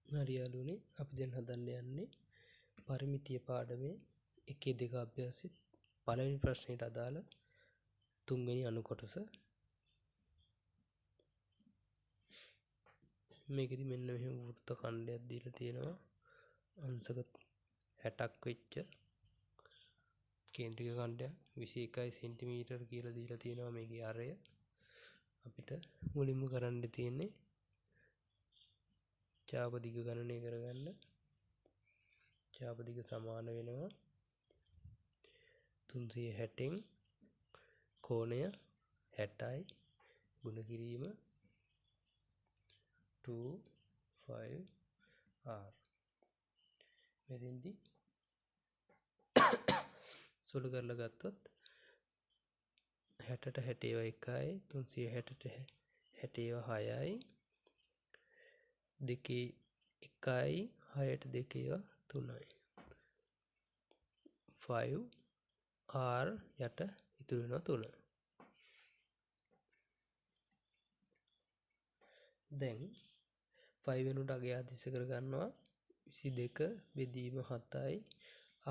හරි යාළුවනේ, අපි දැන් හදන්න යන්නේ පරිමිතිය පාඩමේ 1 2 අභ්‍යාසයේ පළවෙනි ප්‍රශ්නයට අදාළ තුන්වෙනි අනු කොටස. මේකෙදි මෙන්න මෙහෙම වෘත්ත ඛණ්ඩයක් දීලා තියෙනවා. අංශක 60ක් වෙච්ච කේන්ද්‍රික ඛණ්ඩයක් 21 සෙන්ටිමීටර් කියලා දීලා තියෙනවා මේකේ අරය. අපිට මුලින්ම කරන්න තියෙන්නේ චාප දිග ගණනය කරගන්න. චාප දිග සමාන වෙනවා 360න් කෝණය 60යි ගුණ කිරීම 2 5 r. මෙතෙන්දී සුළු කරලා ගත්තොත් 60ට 60 ඒවා 1යි, 360ට 60 ඒවා 6යි, දෙකේ 1යි, 6ට දෙකේ ඒවා 3යි. 5 r යට ඉතුරු වෙනවා 3. දැන් 5 වෙනුවට අගය ආදිශ කරගන්නවා 22 බෙදීම 7යි,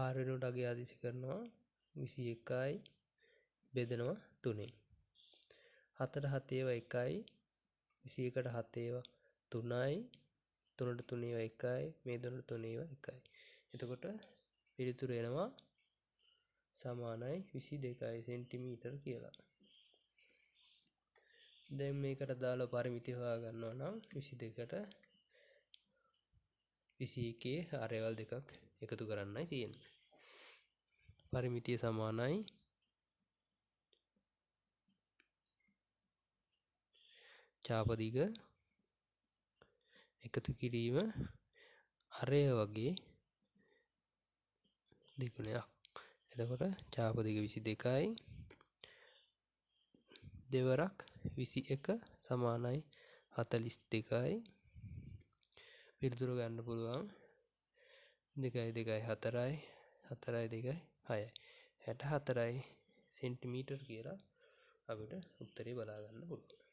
r වෙනුවට අගය ආදිශ කරනවා 21යි බෙදනවා 3න්. 4ට 7 ඒවා 1යි, 21ට 7 ඒවා 3යි, 3ට 3 ඒවා 1යි, මේ 3ට 3 ඒවා 1යි. එතකොට පිළිතුර එනවා සමානයි 22 සෙන්ටිමීටර් කියලා. දැන් මේකට දාලා පරිමිතිය හොයා ගන්නවා නම් 22ට 21 අරේවල් දෙකක් එකතු කරන්නයි තියෙන්නේ. පරිමිතිය සමානයි චාප දිග එකතු කිරීම අරය වගේ දෙගුණයක්. එතකොට චාප දිග 22යි දෙවරක් 21 සමානයි 42යි. පිළිතුර ගන්න පුළුවන් 2 2 4යි, 4 2 6යි, 64යි සෙන්ටිමීටර් කියලා අපිට උත්තරේ බලා ගන්න පුළුවන්.